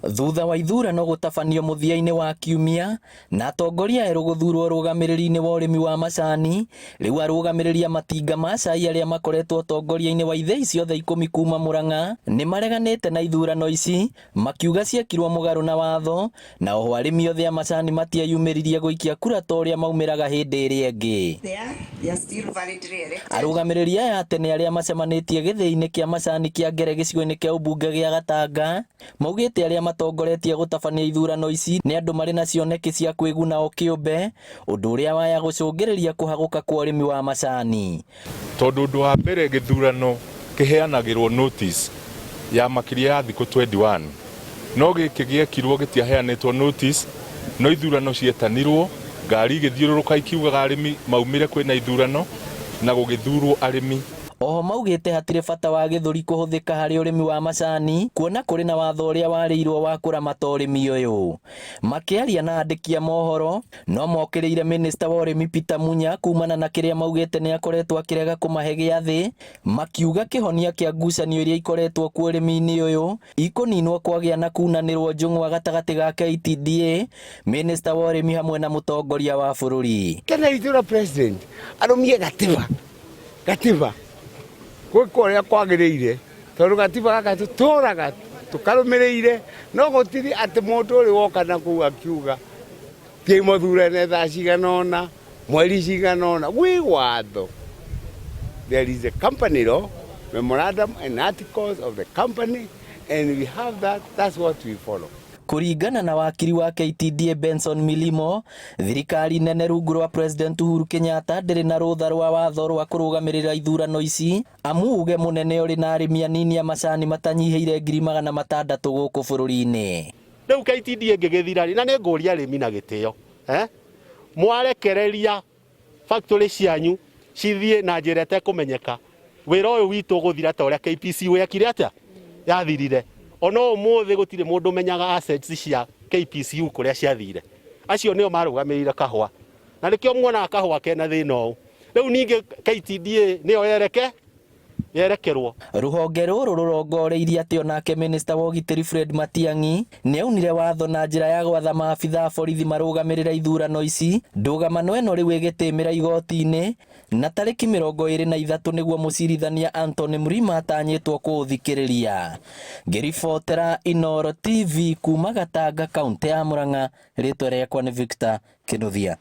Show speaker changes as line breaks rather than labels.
Thutha wa ithurano gũtabanio mũthia-inĩ wa kiumia na atongoria erũ gũthurwo ũrũgamĩrĩri-inĩ wa ũrĩmi wa macani, rĩu arũgamĩrĩri a matinga ma cai arĩa makoretwo ũtongoria-inĩ wa ithĩi ciothe ikũmi kuma Murang'a nĩ mareganĩte na ithurano ici makiuga ciekirwo mũgarũ na watho na oho arĩmi othe a macani matieyumĩririe gũikia kura ta ũrĩa maumĩraga hĩndĩ ĩrĩa ĩngĩ. Arũgamĩrĩri aya a tene arĩa macemanĩtie gĩthĩi-inĩ kĩa macani kĩa Ngere gĩcigo-inĩ kĩa ũmbunge gĩa Gatanga maugĩte arĩa matongoretie gũtabania ithurano ici nĩ andũ marĩ na cioneki cia kwĩguna o kĩũmbe, ũndũ ũrĩa waya gũcũngĩrĩria kũhagũka kwa ũrĩmi wa macani.
Tondũ ũndũ wa mbere gĩthurano kĩheanagĩrwo notice ya makĩria ya thikũ 21 no gĩkĩ gĩekirwo gĩtiaheanĩtwo notice no ithurano cietanirwo ngari igĩthiũrũrũka ikiugaga arĩmi maumĩre kwĩna ithurano na gũgĩthurwo arĩmi.
Oho maugĩte hatirĩ bata wa gĩthũri kũhũthĩka harĩ ũrĩmi wa macani kuona kũrĩ na watho ũrĩa warĩirwo wa kũramata ũrĩmi ũyũ. Makĩaria na andĩki a mohoro, no mokĩrĩire minista wa ũrĩmi Peter Munya kumana na kĩrĩa maugĩte nĩ akoretwo akĩrega kũmahe gĩathĩ, makiuga kĩhonia kĩa ngucanio iria ikoretwo kuo ũrĩmi-inĩ ũyũ ikũninwo kwagĩa na kunanĩrwo njũng'wa gatagatĩ ga KTDA, minista wa ũrĩmi hamwe na mũtongoria wa bũrũri.
Tene itũ na president arũmie gatiba gatiba gwĩka ũrĩa kwagĩrĩire tondũ gatiba gaka tũtũraga tũkarũmĩrĩire no gũtirĩ atĩ mũndũ ũrĩ woka na kũu akiuga thiĩi mũthurane thaa cigana ũna mweri cigana ũna gwĩ watho. There is a company law, memorandum and articles of the company, and we have that. That's what we follow.
Kũringana na wakiri wa KTDA Benson Milimo, thirikari nene rungu rwa President Uhuru Kenyatta ndĩrĩ na rũtha rwa watho rwa kũrũgamĩrĩra ithurano ici, amu uge mũnene ũrĩ na arĩmi anini a macani matanyihĩire 600,000 gũkũ bũrũri-inĩ.
Rĩu KTDA ĩngĩgĩthira rĩ, na nĩ ngũria arĩmi na gĩtĩo, eh? Mwarekereria factory cianyu cithiĩ na njĩra ĩtekũmenyeka, wĩra ũyũ witũ ũgũthira ta ũrĩa KPCU yekire atĩa yathirire. Ona ũmũthĩ gũtirĩ mũndũ ũmenyaga assets cia KPCU kũrĩa ciathire. Acio nĩo marũgamĩrĩire kahũa, na nĩkĩo muonaga kahũa kena thĩna ũũ. Rĩu ningĩ KTDA nĩyo yereke yerekerwo.
Rũhonge rũrũ rũrongoreirie atĩ onake minista wa ũgitĩri Fred Matiang'i nĩaunire watho na njĩra ya gwatha maabitha a borithi marũgamĩrĩre ithurano ici, ndũgamano ĩno rĩu ĩgĩtĩmĩra igoti-inĩ na tarĩki 23 nĩguo mũcirithania Anthony Mrima atanyĩtwo kũũthikĩrĩria. Ngĩribotera Inooro TV kuma Gatanga, kaũntĩ ya Murang'a, rĩtwa rĩakwa nĩ Victor Kĩnuthia.